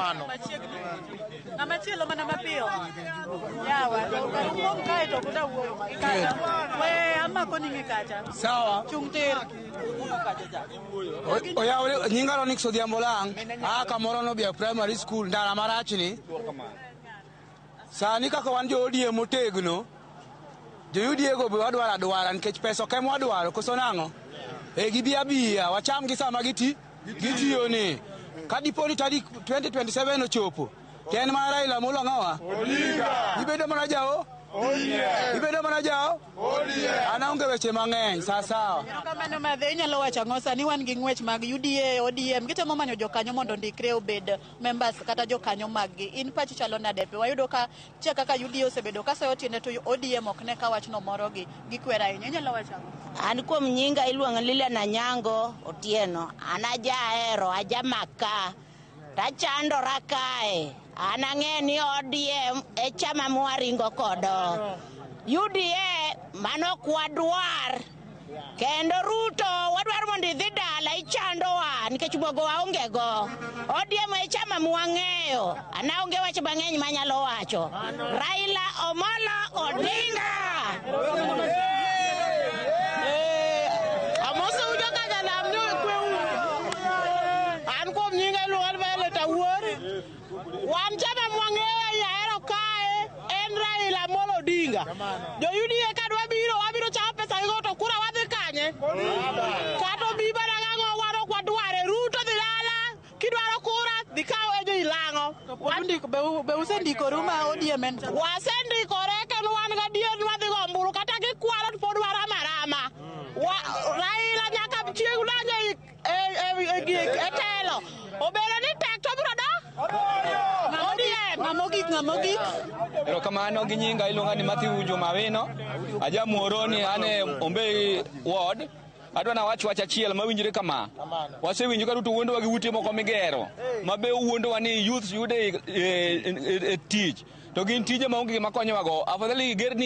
Erokamano. Machiegni. Ng'ama chielo mana mapiyo. Yawa, to kuom kae to kuda wuoyo. Kacha. We amako ni ng'i kacha. Sawa. Chung tir. Oyawre nyinga Ronix Odhiambo Lang, aa kamoro Nobia Primary School, ndara marachni. Sani kaka wan jo ODM motegno, jo UDA go be wadwaro adwara nikech pesa ok ema wadwaro, koso nang'o? E gibi abiya, wacham gi sama giti, gitiyo ni. Ka dipo ni tarik 2027 ochopo, to en mana Raila Amolo ang'owa? Ibedo mana jao? Ibedo mana jao? An aonge weche mang'eny, sawa sawa. Erokamano madhe, inyalo wacho ang'o sani wan gi ng'wech mag UDA, ODM, gitemo manyo jokanyo mondo ondikre obed members kata jokanyo mag gi. In pachi chalo nade? Pe wayudo ka chia kaka UDA osebedo ka soyo tiende to ODM ok ne ka wachno morogi, gikwero ahinya. Inyalo wacho ang'o? An kuom nyinga iluongo Lilian Anyango Otieno. An ajahero, ajamaka. Tachandora kae. An ang'e ni ODM e chama mwaringo kodo. UDA mano ok wadwar. Kendo Ruto wadwaro mondo idhi dala ichandowa nikech buogo waonge go. ODM e chama mwang'eyo. An aonge wach mang'eny manyalo wacho. Raila Omolo Odinga. Amosou joka nyanam ni kweuru. An kuom nyinga iluonga ni Violet Awuor. Wan chama mwang'eyo ei Ahero kae en Raila Amolo Odinga. Jo UDA ka dwa biro wabiro chamo pesa gigo to kura wadhi kanye? Kata obi mana gang'o wan ok wadware. Ruto dhi dala kidwaro kura dhi kaw e jo ilang'o. Be usendikoru ma ODM en chama? Wasendikore kendo wan gadier ni wadhi go ombulu kata gikwalo to pod warama arama. Raila nyaka chieng' donjo e telo. Obedo ni tek to obiro do? ODM. Ng'ama ogik, ng'ama ogik. Erokamano gi nyinga iluonga ni Matthew Juma Wino. Aja Muhoroni an e Ombei ward. Adwa nawach wach achiel mawinjre kama. Wasewinjo ka Ruto wuondowa gi ute moko migero. Ma be owuondowa ni youths yude e tich. To gin tije maonge gima konyowago. Afadhali giger ni